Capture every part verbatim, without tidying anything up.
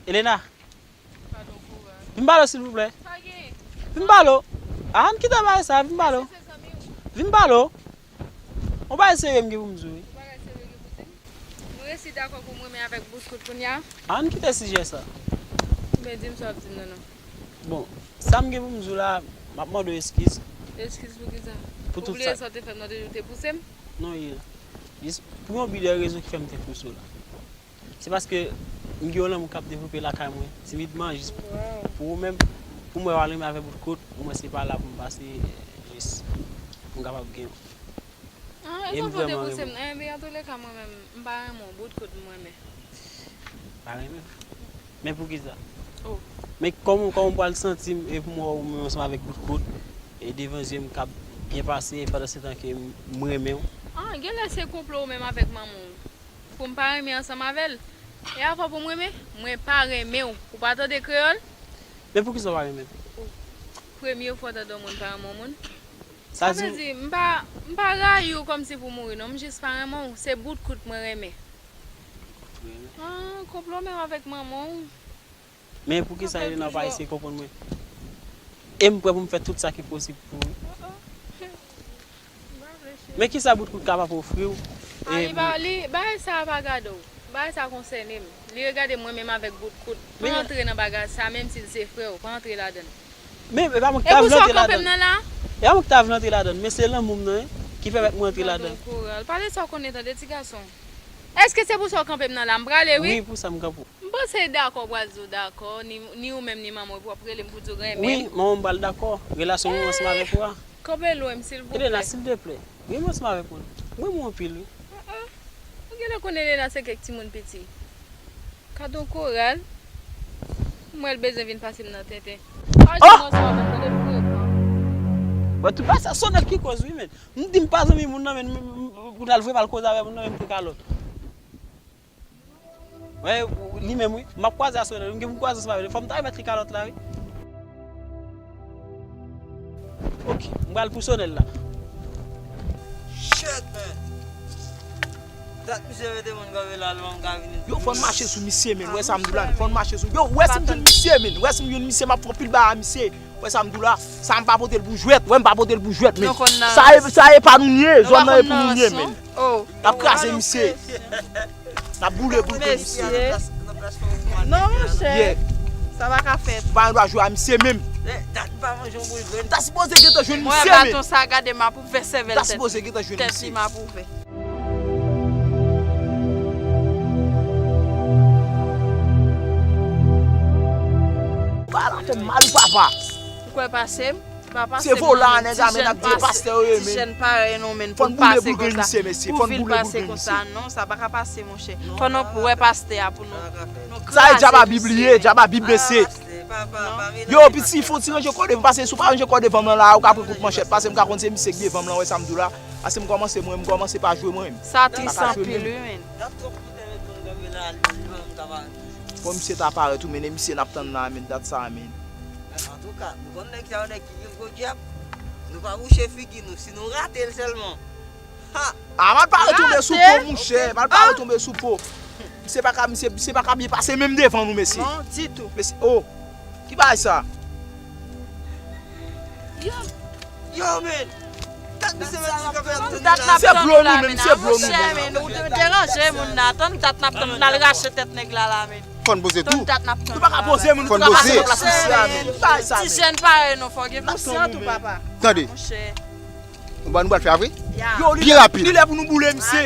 Elena, vin pale w silvouplè. Vin pale w. Ann kite bagay sa, vin pale w. Vin pale w. On bagay serye m gen pou m di w wi. Nou resi dakò pou m renmen avèk bout kout kounye a? Ann kite sijè sa. Ebyen di m sa w ap di m nan non. Bon, sa m gen pou m di w la, m ap mande w eskiz. Eskiz pou kisa? Pou tout sa. Ou bliye sa w te fè m nan, ou te pouse m? Non, ye. Jis pou yon bi de rezon ki fè m te pouse w la. Se paske m gen yon lanmou k ap devlope lakay mwen, timidman, jis pou ou menm, pou mwen w al renmen avèk bout kout, pou mwen se pa la pou m pase, jis pou m kapab gen yon. Ah, e sa w te pouse m nan, enben, antouleka, mwen menm, m pa renmen w, bout kout m renmen. Pa renmen? Men poukisa? Oh. Men kòman, kòman m pral santi m e pou m wè ou menm ansanm avèk bout kout, e devan zye m k ap byen pase, e pandan se tan ke m renmen w? Ah, genlè se konplo ou menm avèk manman w. Pou m pa renmen ansanm avè l. E avan pou m renmen, mwen pa renmen w. Ou pa tande kreyòl? Men poukisa w pa renmen m? Premye fwa w tande yon moun pa renmen yon moun. Sa vle di, m pa, m pa rayi w kòmsi pou mouri non, m jis pa renmen w. Se bout kout mwen renmen. Ah, konplo menm avèk manman w. Men poukisa Elena pa eseye konprann mwen? E m prè pou m fè tout sa ki posib pou ou. Men kisa bout kout kapab ofri w? Li pa, li, bagay sa a pa gade w. Bagay sa a konsène m. Li regade mwen menm avèk bout kout. Pa antre nan bagay sa, menm si l se frè w, pa antre ladan l. Men e pa mwen ki ta vle antre ladan l. E pa mwen ki ta vle antre ladan l, men se lanmou m nan ki pèmèt mwen antre ladan l. Pale sa w konnen tande ti gason. Èske se pou sa w kanpe m nan la? M prale wi. Wi, pou sa m kanpe w. M panse dakò pral di w dakò, ni, ni ou menm ni manman w pou w ap rele m pou di w renmen m. Wi, manman m pral dakò. Relasyon mwen ansanm avèk ou a. Kanpe lwen m silvouplè. Elena, silteplè, renmen ansanm avèk mwen. Mwen renmen w anpil wi. Ah, ah. Ou genlè konn Elena se kèk timoun piti. Gad on koral. M wè l bezwen vin pase m nan tenten. Pa janm ansanm avè m tande pou revan. Bon, tout bagay sa Sonèl ki koz wi men. M di m pa zanmi moun nan men, m, m, m, pou n al vre m al koze avè moun nan men m pran kalòt. Wè, li menm wi. M ap kwaze a Sonèl. M gen pou m kwaze ansanm avè l. Fò m ta remèt li kalòt la wi. Ok, m pral pou Sonèl la. Shit, man. Dat misye mete moun kanpe la, l pa ka vini. Yo, fò n mache sou misye, men. Wè sa m di w la, men. Fò n mache sou. Yo, wè si m jwenn misye, men. Wè si m jwenn misye, m ap fè anpil bagay a misye. Wè sa m di w la, sa m pa pote l pou jwèt, wè m pa pote l pou jwèt, men. Sa e, sa e pa nou n ye, zòn nan e pou nou n ye, men. N ap kraze misye. N ap boule boul pou misye. Non, monchè. Sa pa ka fèt. Ou pa gen dwa jwe a misye menm. Ta sipoze gentan jwenn misye, men. Mwen, baton sa, gade, m ap ouvè sèvèl tèt. Ta sipoze gentan jwenn misye. Tèt li, m ap ouvè. Bagay la fè m mal wi papa. Ou kwè pase m? Se vola a nèg la men ap di pastè yo ye men. Ti jèn parèy nou men pou l pase konsa. Pou vil pase konsa non, sa pa ka pase monchè. Fò nou wè pastè a pou nou. Sa e djab a bib li ye, djab a bib mesye. Yo piti fò ti ranje kò devan, pase si w pa ranje kò devan m lan la ou ka pran kout manchèt, pase m ka konn se misye k devan m lan, wè sa m di w la. Pase m kòmanse mwen, m kòmanse pa jwe mwen. Sa tris anpil wi men. Fò misye ta parèt wi men, e misye n ap tann la men, dat sa men. Men antouka, nou konn nèg sa yo nèg ki gen gwo djab. Nou pa bouche figi nou, si nou rate l sèlman. Ha! A mal pare tonbe sou po monchè, mal pare tonbe sou po. Misye pa ka, misye, misye pa ka byen pase menm devan nou mesye. Non, ditou. Mesye, oh. Ki bagay sa? Yo, men. Dat misye mèt di kanpe ap tann la. Se blo nou menm, se blo nou menm. Ou te deranje moun nan. Tann dat n ap tann, n al rache tèt nèg la la men. Fò n poze tou. Tann dat n ap tann. Nou pa ka poze moun, nou pa ka pase nan plas misye a men. Ki bagay sa men? Ti jèn parèy nou, fò gen konsyan tou papa. Tande. Monchè. Bon, nou pral fè a vre? Byen rapid. Li lè pou nou boule misye.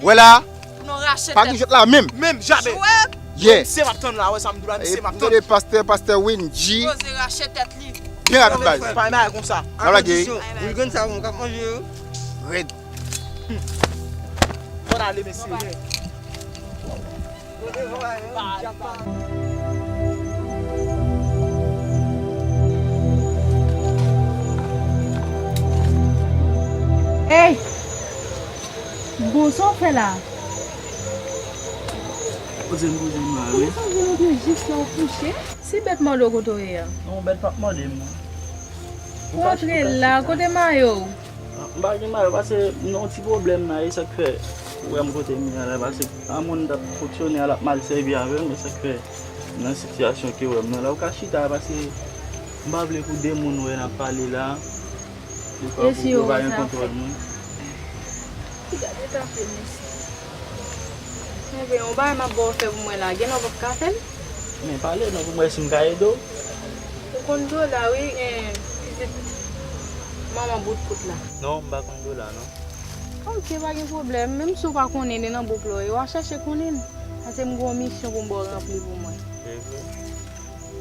Wè la. Pou nou rache tèt. Pa gen jwèt la menm. Menm, jamè. Jwèt. Yeah. Misye m ap tann la, wè sa m di w la, misye m ap tann. Tande pastè, pastè Wendy. Poze rache tèt li. Byen rapid baz. Pa nan bagay konsa. N ap lage wi. Boul grenn sa moun k ap manje yo. Rèd. Fò n ale mesye. Ey! Bon, sa w fè la? Poze m, poze m la, wi. Poukisa w vin antre jis lè w kouche? Si bèt mande w kote w ye a? Non, bèt p ap mande m, non. Ou antre la, kote mayo w? M pa gen mayo, pase m nan yon ti pwoblèm la, e sa k fè ou wè m kote m ye a la, pase a moun t ap fonksyone a, l ap mal sèvi avè m, e sa k fè Nan sitiyasyon ke w wè m nan la, ou ka chita, paske m pa vle pou de moun wè n ap pale la, yo pa, yo pa gen kontwòl mwen. Piga de tan fè mesye. Enben, yon bagay m ap ba w fè pou mwen la, gen lè w p ap ka fè l? Men pale non pou mwen si m ka ede w. Ou konn Dola, wi, en, pitit manman bout kout la. Non, m pa konn Dola, non. Ok, pa gen pwoblèm. Menm si w pa konnen li nan gwoup la w ye, w a chèche konnen l. Paske m gen yon misyon pou m ba w ranpli pou mwen. Se vre?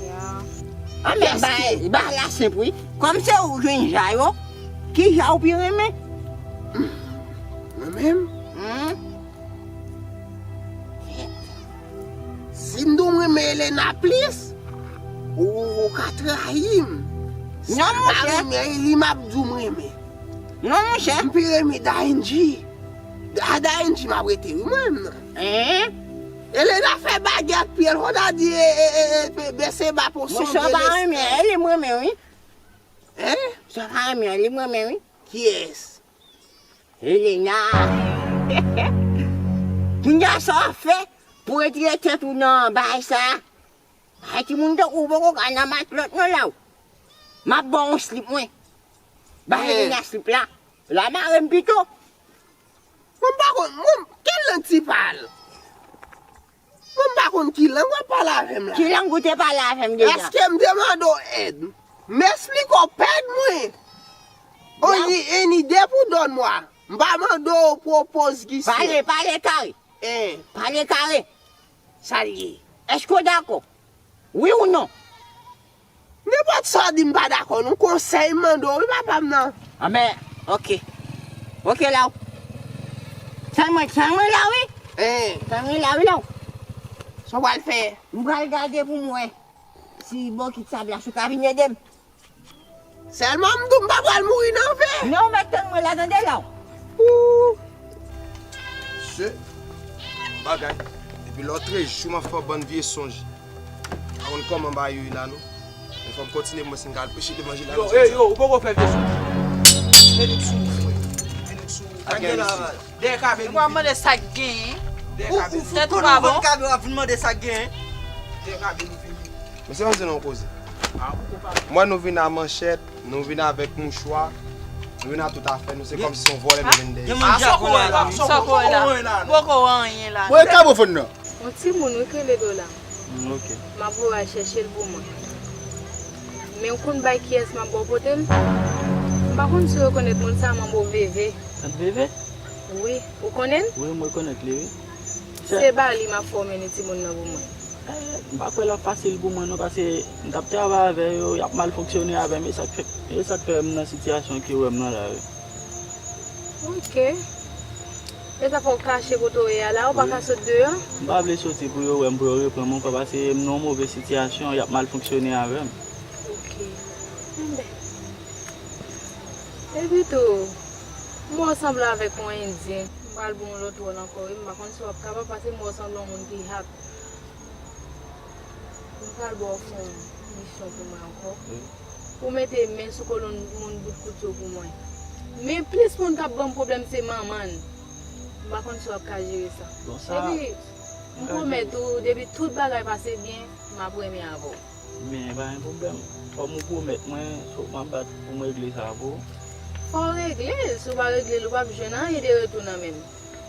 Ya. Anben, ba, ba la senp wi. Kòm se ou jwenn ja yo, ki ja ou pi renmen? Mwen menm? Hmm? Si m di w m renmen Elena plis, ou, ou ka trayi m. Non, monchè. Si m pa renmen Eli, m ap di w m renmen. Non, monchè. M pi renmen Daenji. A Daenji m ap rete, wi, mwen menm nan. Hein? Elena fè bagay ak pye l, fò ta di, e, e, e, e, bese ba pou sonje lespri. Monchè, w pa renmen Eli, m renmen, wi. Hein? Sa pa renmen Eli, m renmen, wi. Kiyès? Elena. Kounye a sa w ap fè pou retire tèt ou nan bagay sa a? Ay, timoun tankou w poko ka nan matlòt non la w. M ap ba w yon slip mwen. Ba Elena slip la. La mare m pito. Mwen m pa konn, mwen, ki lang ti pal? Mwen m pa konn ki lang w ap pale avè m la. Ki lang ou te pale avè m deja? Èske m te mande w èd? M esplike w pèd mwen. Only any day pou donn mwa. M pa mande w pwopozisyon. Pale, pale kare. Eh. Pale kare. Sa l ye? Èske w dakò? Wi ou non? Nenpòt sa w di m pa dakò non, konsèy m mande w wi papa m nan. Anben, ok. Ok la w. Tann mwen, tann mwen la wi. Eh. Tann mwen la wi la w. Sa w pral fè? M pral gade pou m wè si bò kit sab la si w ka vin ede m. Sèlman m di w m pa pral mouri nan ven. Non, ou mèt tann mwen la tande la w. Ooh. Se bagay. Depi lòtrejou m ap fè yon bann vye sonj. Pa konn kòman bagay yo ye la non. Men fò m kontinye pou mwen si m ka al preche levanjil la. Yo, eh, yo, ou poko fè vye sonj. Fenix sou ou, frè. Fenix sou ou. Sa k gen la, Dèyè kabe nou vini. Ou ap mande sa k genyen. Dèyè kabe nou. Tèt ou pa bon. Ou vin mande sa k genyen. Dèyè kabe nou vini. Mesye, ann di nou yon koze. Mwen, nou vin a manchèt, nou vin avèk mouchwa, nou vin a tout afè nou, se kòmsi se yon vòlè nou vin dèyè. Gen moun djak ou la wi. Sa w konnen la? Poko anyen la. Mwen kabofòn nan. Yon timoun wi k rele Dola. Mm, ok. M ap voye w al chèche l pou mwen. Men w konn bay kiyès m ap ba w pote l? M pa konn si w rekonèt moun sa, manbo Veve. Tant Veve? Wi, ou konnen l? Wi, m rekonèt li, wi. Se ba li m ap fòmen li timoun nan pou mwen. Eh, m pa kwè l ap fasil pou mwen non, paske m t ap travay avè yo, y ap mal fonksyone avè m, e sa k fè, e sa k fè m nan sitiyasyon ke w wè m nan la, wi. Ok. E sa fè w kache kote w ye a la, ou pa ka sot deyò? M pa vle soti pou yo wè m, pou yo reprann m ankò, paske m nan yon move sitiyasyon, y ap mal fonksyone avè m. Ok. Enben. Epi tou, m wè w sanble avèk yon Endyen. M pral ba w yon lòt wòl ankò, wi. M pa konn si w ap kapab, paske m wè w sanble yon moun ki hap. M pral ba w fè yon misyon pou mwen ankò. Wi. Pou mete men sou kolonn moun bout kout yo pou mwen. Men plis moun k ap ban m pwoblèm se manman l. M pa konn si w ap ka jere sa. Bon, sa, epi, m pwomèt ou, depi tout bagay pase byen, m ap renmen avè w. Men pa gen pwoblèm. Kòm ou pwomèt mwen, fòk m ap bat pou m regle sa pou ou. Fò w regle l, si w pa regle l, ou p ap jwenn anyen de retou nan men m.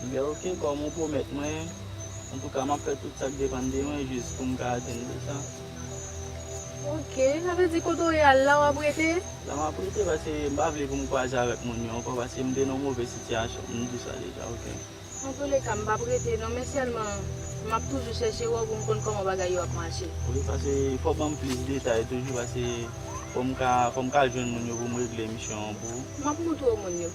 Ebyen, ok, kòm ou pwomèt mwen, antouka, m ap fè tout sa k depann de mwen jis pou m ka atenn de sa. Ok, sa vle di kote w ye a la, w ap rete? La m ap rete, paske m pa vle pou m kwaze avèk moun yo ankò, paske m te nan yon move sitiyasyon, m di w sa deja, ok? Antouleka, m p ap rete non, men sèlman m ap toujou chèche wè w pou m konn kòman bagay yo ap mache. Wi, paske fò w ban m plis detay toujou, paske fò m ka, fò m ka jwenn moun yo pou m regle misyon an pou ou. M ap moutre w moun yo.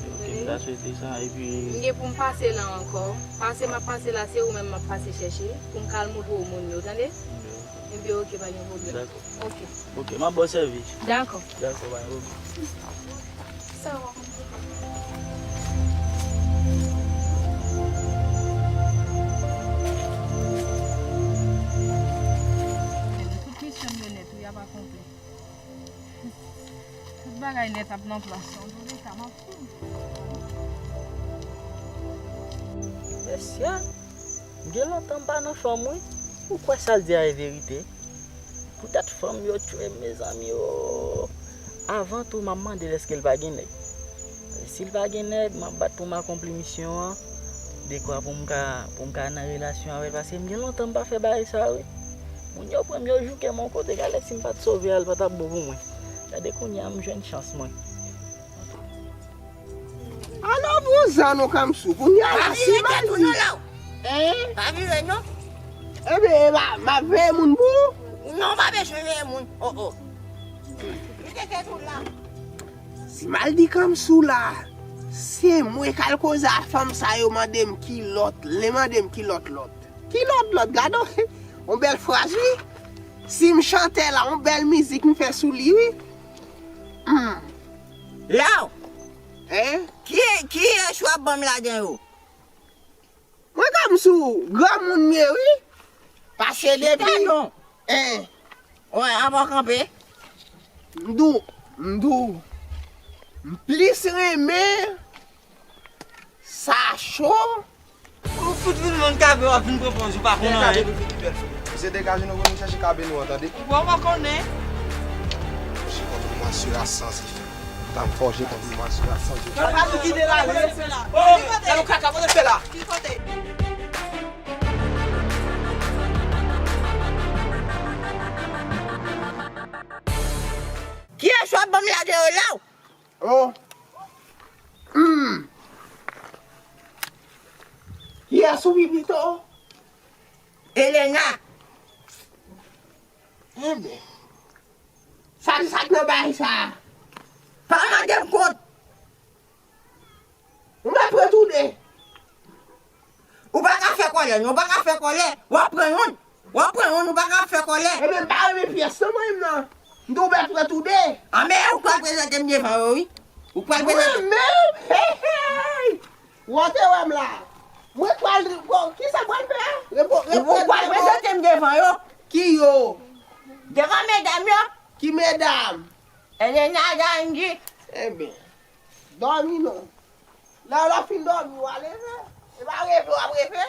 Ok, m ta swete sa, epi m gen pou m pase la ankò. Pase m ap pase la, se ou menm m ap pase chèche, pou m ka al moutre w moun yo, tande? Ebyen, ok, pa gen pwoblèm. Dakò. Ok. Ok, m ap ba w sèvis. Dakò. Dakò, pa gen pwoblèm. Sa w ap Tout misyon m yo nèt, wi, y ap akonpli. Tout bagay nèt ap nan plas. Antouleka, m ap Mesye, gen lontan m pa nan fòm wi. Ou kwè sa l di a e verite? Poutèt fanm yo tchwe m, mezanmi o. Avan tou, m ap mande l èske l pa gen nèg. Si l pa gen nèg, m ap bat pou m akonpli misyon an. Dekwa pou m ka, pou m ka nan relasyon avè l, paske m gen lontan m pa fè bagay sa wi. Moun yo pran m, yo jouke m yon kote, gade si m pa t sove a, l pa t ap bon pou mwen. Gade kounye a, m jwenn chans mwen. Alò vouzan nou Kamsou, kounye a la si m al di. Hein? Pa vire non. Ebyen, e pa, m ap veye moun pou ou? Non, pa bezwen veye moun. Oh, oh. Li te kèt ou la. Si m al di Kamsou la, se mwen k al koze a fanm sa yo mande m kilòt, li mande m kilòt lòt. Kilòt lòt, gade yon, yon bèl fraz wi. Si m chante la, yon bèl mizik m fè sou li wi. Hmm. Law! Hein? Ki, ki echwe ap ban m lajan yo? Mwen Kamsou, granmoun m ye wi. Paske depi. Chita non. Hein. Wè, anvan kanpe. M di w, m di w, m plis renmen sa cho. Ou fout vin vann kafe w ap vin pran pòz ou pa konn anyen. Misye degaje nou pou nou chèche kabe nou an, tande. Ou pa konnen. Fòje kont ou masura san zefè. Tanm fòje kont ou masura san zefè. Yo pa nou kite la, wi. Oh, gade yon kaka, kote l fè la? Ki kote? Kiyès w ap ban m lage yo la? Oh. Hmm. Kiyès ou pi pito? Elena. Enben. Sa, sa k nan bagay sa? Pa mande m kont. Ou mèt pran tou de. Ou pa ka fè kòlè, non, ou pa ka fè kòlè. W ap pran youn. W ap pran youn, ou pa ka fè kòlè. Ebyen, m pa renmen pyès nan mwen menm nan. M di w mèt pran tou de. A, men ou pral prezante m devan yo, wi. Ou pral prezante. Mwen menm? Hey, hey! Ou te wè m la. Mwen pral, bon, kisa m pral fè a? Repo-, ou pral prezante m devan yo. Ki yo? Devan medam yo. Ki medam? Elena, Dandy. Enben, dòmi non. Lè w fin dòmi, w a leve. E pa reve w ap reve.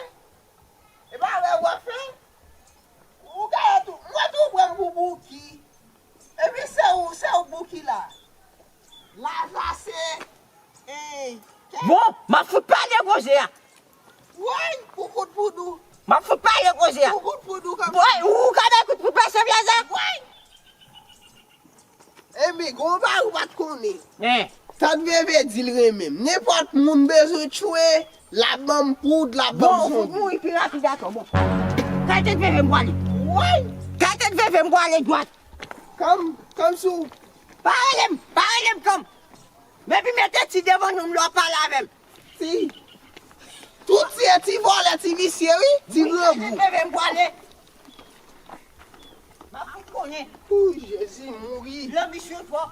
E pa rèv w ap fè. Ou gaye tou. Mwen tou pran m pou Bouki. Epi se ou, se ou Bouki la. Laj la se, eh, bon, m ap fout pale koze a. Woy, ou kout poud ou. M ap fout pale koze a. Ou kout poud ou kanmenm. Woy, ou ka bay kout poud pase blaze a. Woy. Enben, gon bagay ou pa t konnen. Hein. Tante Veve di l renmen m. Nenpòt moun bezwen tchwe, l ap ban m poud, l ap ban m zonbi. Bon, ou fout mouri pi rapid atò, bon. Kay tèt Veve m pwale. Woy! Kay tèt Veve m pwale dwat. Kanm, kanm sou. Pa rele m, pa rele m kanm. Men pi mete ti devan non m lè w ap pale avè m. Ti. Tout ti, ti vòlè, ti visye, wi. Ti grangou. Leve m pwale. M ap fout konnen. Ou, Jezi, mouri. Lanbi sou fò.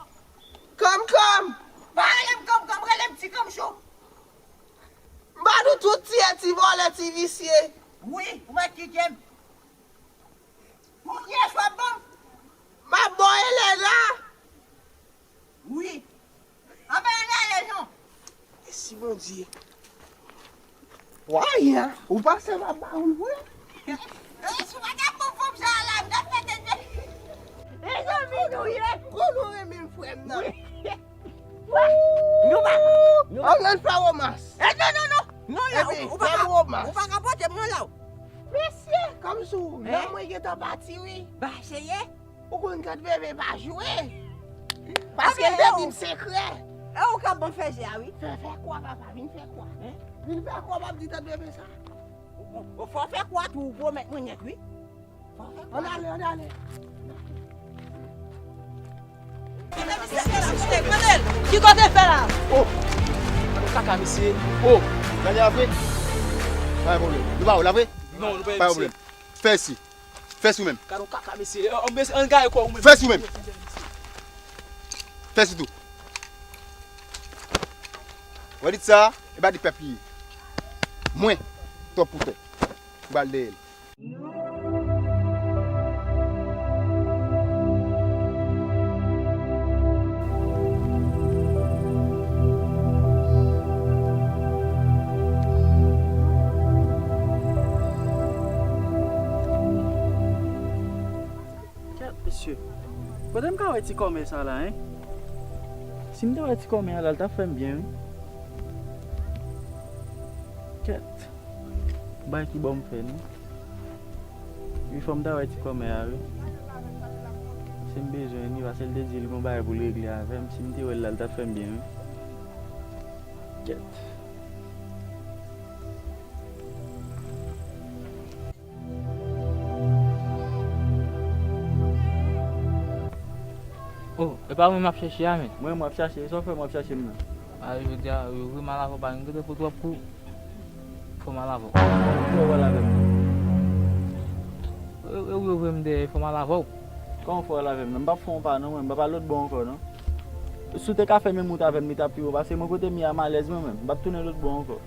Kanm, kanm. Pa rele m kanm, kanm, rele m ti kanm cho. M pa di w tout ti, ti vòlè, ti visye. Wi, ou mèt kite m. Pou kiyès w ap ban m? M ap ba w Elena. Wi. Anben ann ale non. Mèsi Bondye. Wa, Yan, ou panse m ap ba ou l vre? Eh, si w pa t ap bon fanm sa a la, m t ap fè tèt de. Mezanmi nou ye. Kou nou renmen frè m nan. Wi. Wa. Nou pa, nou pa. Ann al fè womans. Eh, non, non, non. Non, la, ou, ou pa ka, ou pa ka pote m non la. Mesye, kòmsi w, eh? Nan mwen gentan pati wi. Ba, seye. Ou konn Tante Veve pa jwe. Paske l te di m sekrè. E ou k ap ban fèzè a, wi. Fè, fè kwa, papa, vin fè kwa. Hein? Vin fè kwa, m ap di Tante Veve sa. Ou, ou, ou fò fè kwa tou, ou pwomèt mwen nèt, wi. Fò fè kwa. Ann ale, ann ale. Ki kote fè la? Oh! Gade kaka, mesye. Oh! Gade la vre? Pa gen pwoblèm. Nou pa wè la vre? Non, nou pa wè, mesye. Pa gen pwoblèm. Fè isi. Fè isi ou menm. Gade yon kaka, mesye. An, an, mesye, ann gaye kò ou menm. Fè isi ou menm. Fè isi tou. Ou wè li sa, e pa di pèp li ye. Mwen, twòp pou tèt. M pral dèyè l. Kote m ka wè ti kòmè sa la, en? Si m te wè ti kòmè a la, l t ap fè m byen, wi. Kèt. Bay ki bò m fè, non? Wi, fò m ta wè ti kòmè a, wi. Si m bezwen li, paske l te di l gon bagay pou l regle avè m. Si m te wè l la, l t ap fè m byen, wi. Kèt. Oh, e pa mwen m ap chèche a, men. Mwen m ap chache, sa w fè m ap chache m nan? A, jodi a, wi, wi, m al avè w, pa gen kote pou twòp kou. Fò m al avè w. Kòman w fè w al avè m? E, e, wi, wi, m dèyè, fò m al avè w. Kòman w fè w al avè m nan? M p ap fè w pa non, mwen, m p ap al lòt bò ankò non. Si w te ka fè menm wout avè m, li t ap pi bon, paske mwen kote m ye a m alèz mwen menm, m p ap tounen lòt bò ankò.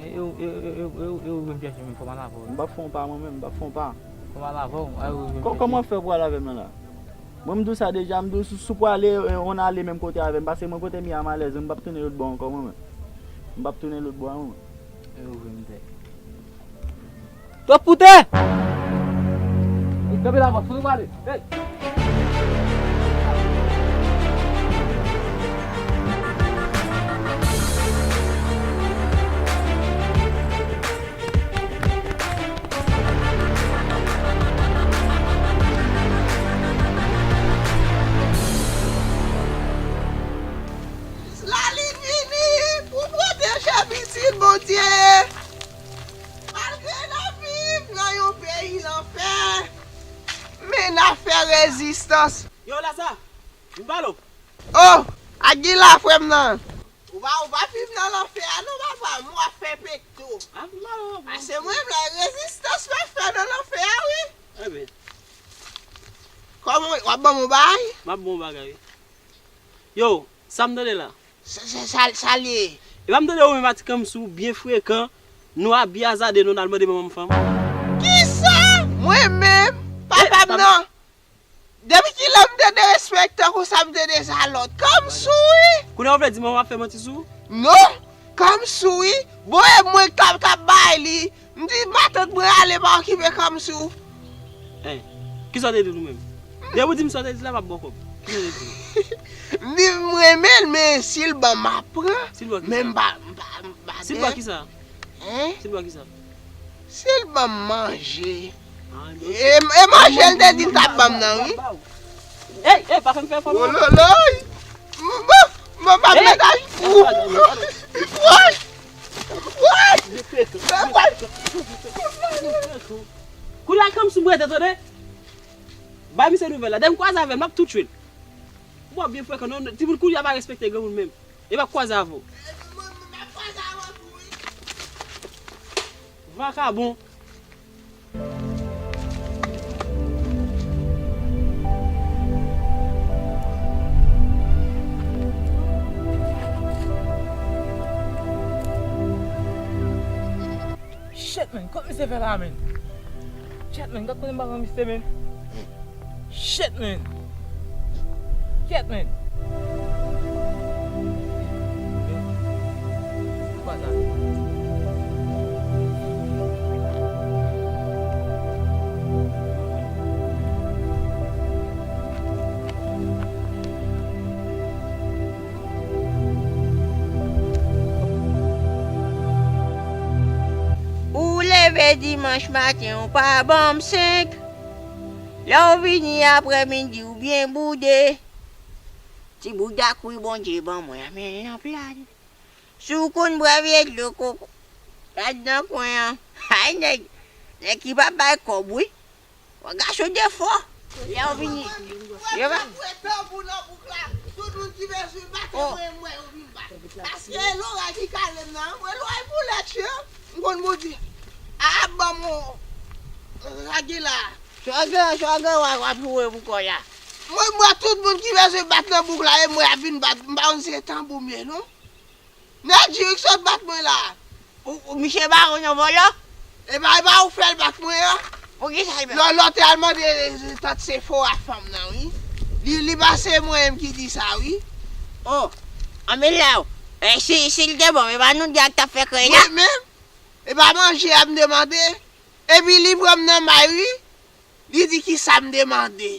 E, e, e, ou vin chèche m, fò m al avè w. M p ap fè w pa mwen menm, m p ap fè w pa. Fò m al avè w, a, ou vin chèche. Kò-, kòman w fè pou al avè m nan la? Mwen m di w sa deja, m di w si, si w prale, e, on ale menm kote avè m, paske mwen kote m ye a m alèz, m p ap tounen lòt bò ankò mwen menm. M p ap tounen lòt bò a mwen menm. E, ou vin chèche. Twòp pou tè! Kanpe la, bòs, kote w prale? Hey! Lalin vini pou pwoteje pitit Bondye. Malgre n ap viv nan yon peyi lanfè, men n ap fè rezistans. Yo, Lasa, vin pale w. Oh, Agila, frè m nan. Ou pa, ou pa viv nan lanfè a non, papa, m w ap fè pekto. A, vin pale w. A, se mwen menm la, rezistans m ap fè nan lanfè a, wi. Ebyen. Kòman, w ap ban m yon bagay? M ap ban w yon bagay, wi. Yo, sa m tande la? Sa, sa, sa, sa l ye? Epa m tande ou menm a ti Kamsou byen frekan, nou abiyazade nou n al mande manman m fanm. Kisa? Mwen menm? Papa m nan? Depi kilè m te derespektan konsa m te dezalòd? Kamsou wi! Kounye a ou vle di manman m ap fè manti sou ou? Non! Kamsou wi! Bon e mwen k t ap, t ap bay li. M di matant mwen ale pa okipe Kamsou. Hein, kisa w te di nou menm? Depi w di m sa w te di la, m ap ba w kòb. Kisa w te di nou? M di m renmen l, men si l ban m ap pran. Si l ban kisa? Men m pa, m pa, m pa gen. Si l ban kisa? Hein? Si l ban kisa? Si l ban m manje. Ah, e, e manje l te di l t ap ban m nan, wi. Ey, ey, pa fè m fè fò non. Wololoy! M, m, m pa met aj pou. Woy! Woy! Kounye a Kamsou m rete tande. Bay misye nouvèl la. Dèyè m kwaze avè l, m ap tou tchwe l. Bon, byen frekan non, timoun kounye a pa respekte granmoun menm. E m ap kwaze avè w. Vakabon. Shit, man, kot misye fè la, man? Shit, man, gad kote m pa pran misye, man. Shit, man. Kyèt, man. Ou leve dimanch maten, ou pa ban m senk. Lè w vini aprèmidi, ou byen boude. Ti bouda kwi Bondye ban mwen an, men l nan pla l. Si w konn bwè vye dlo koko ladan kwen an, ay nèg, nèg ki pa bay kòb wi. Wa gason de fò. Lè w vini, yo va. Mwen tanbou nan bouk la. Tout moun ki bezwen bat mwen, mwen yo vin bat. Paske loray ki kale m nan, mwen loray pou lèt yo. M konn Bondye. A ban m yon lage la. Chwagan, chwagan, w ap, w ap joure pou kò la. Mwen, mwen, tout moun ki bezwen bat nan bouk la, e mwen ap vin bat. M pa konn se tanbou m ye, non. Nèg Jirik sot bat mwen la. Ou, ou, misye ba ou yon vòlò? E pa, e pa ou fè l bat mwen an? Poukisa l bat? Lò, lò te al mande, e, e, tant Sefora fanm nan, wi. Li, li pa se mwen menm ki di sa, wi. Oh, anben la, e, si, si l te bon, e pa nou di ak t ap fè krèy la? Mwen menm? E pa manje a m te mande? Epi li pran m nan may, wi. Li di kisa m te mande.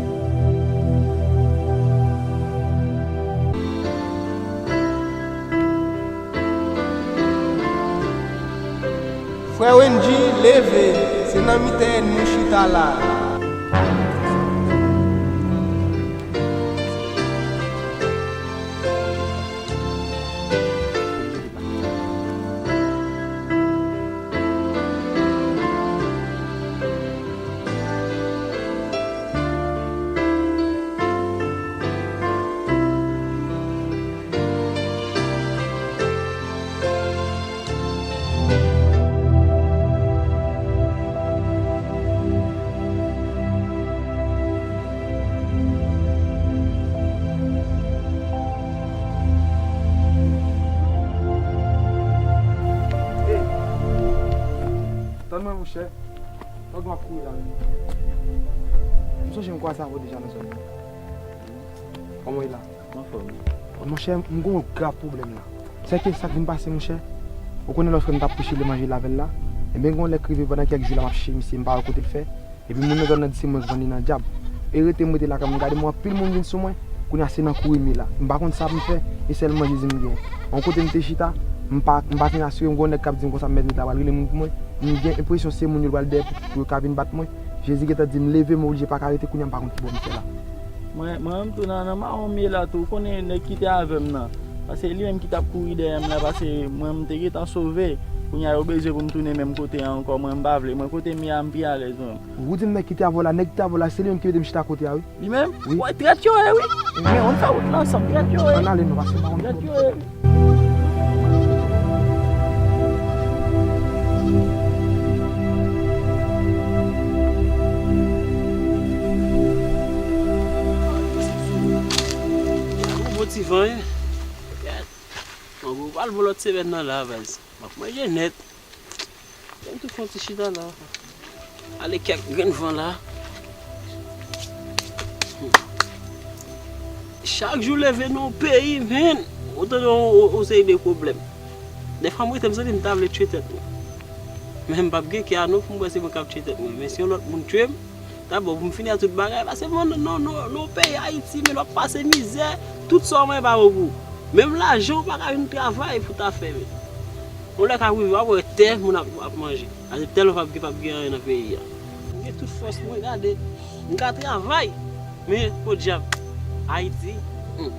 Frè Wendy, leve, se nan mitan ènmi w chita la. Tann mwen, monchè. Tande m ap kouri la menm. M sonje m kwaze avè w deja nan zòn nan. Kòman w ye la? Anfòm. Monchè, m gen yon grav pwoblèm la. Sèke sa k vin pase, monchè? Ou konnen lòt frè m t ap preche levanjil avè l la? Ebyen, gen yon lè k rive pandan kèk jou la, m ap chèche misye, m pa wè kote l fè. Epi moun nan zòn nan di se mwen k vann li nan dyab. E rete m rete lakay mwen, gade mwen, anpil moun vin sou mwen. Kounye a se nan kouri m ye la. M pa konn sa pou m fè, e sèlman Jezi m gen. Yon kote m te chita, m pa, m pa fin asire m, gen yon nèg k ap di m konsa, mèt nèg la pral rele moun pou mwen. M gen enpresyon se moun yo l pral dèyè pou, pou yo ka vin bat mwen. Jezi gentan di m leve, m oblije pa ka rete, kounye a m pa konn ki bò m fè la. Mwen, mwen menm tou nan, nan mawon m ye la tou, ou konnen nèg ki te avè m nan. Paske li menm ki t ap kouri dèyè m la, paske mwen m te gentan sove. Kounye a yo bezwen pou m tounen menm kote a ankò, mwen m pa vle. Mwen kote m ye a, m pi alèz mwen. Ou di m nèg ki te avè w la, nèg ki te avè w la, se li menm ki mete m chita kote a, wi. Li menm? Wi. Wè, trèt yo ye, wi. Men, ann fè wout la ansanm, trèt yo ye. Ann ale, non, paske m pa konn trèt yo ye. Gad yon bon ti van, wi. Gad. Bon, bon, pral bon lòt semèn nan la, baz. M ap manje nèt. Mwen tou fè yon ti chita la. Ale kèk grenn van la. Chak jou leve nan yon peyi, men, ou tande yon, yon, yon seri de pwoblèm. Dèfwa mwen rete m santi m ta vle tchwe tèt mwen. Men m p ap gen kè a non pou m wè se mwen k ap tchwe tèt mwen. Men si yon lòt moun tchwe m, ta bon pou m fini ak tout bagay. Paske mwen nan, nan, nan, nan peyi Ayiti, men w ap pase mizè, tout sa w manyen pa bon pou ou. Menm lajan w pa ka jwenn travay pou ta fè, men. Yon lè k ap rive, w ap wè tè moun ap, ap manje. Paske tèlman p ap gen, p ap gen anyen nan peyi a. M gen tout fòs mwen, gade. M ka travay. Men, podyab. Ayiti. Hmm.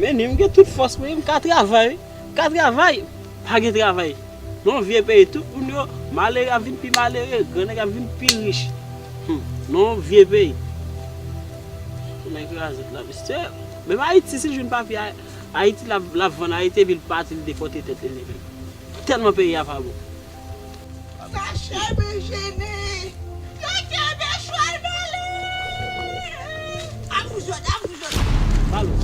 Men ni m gen tout fòs mwen, m ka travay. M ka travay. Pa gen travay. Nan yon vye peyi, tout moun yo, malere ap vin pi malere, grannèg ap vin pi rich. Hmm. Nan yon vye peyi. Tounen kraze la, mesye. Menm Ayiti, si l jwenn papye, Ayiti, l ap, l ap vann Ayiti, epi l pati, l depòte tèt li, li menm. Tèlman peyi a pa bon. Sa chè mwen jene. Yo kenbe chwal Bèlè. Ap fout jòt, ap fout jòt. Balo.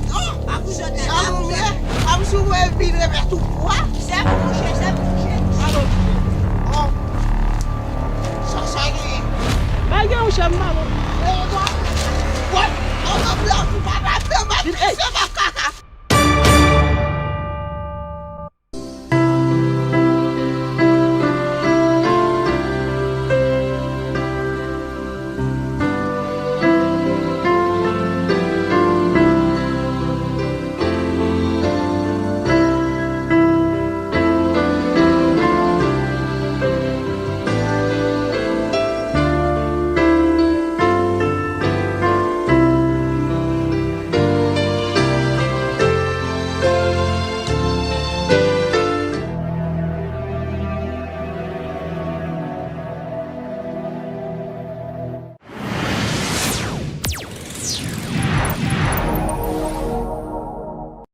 Non, ap fout jòt, ap fout jòt. Ap sou mwen vin repè tou.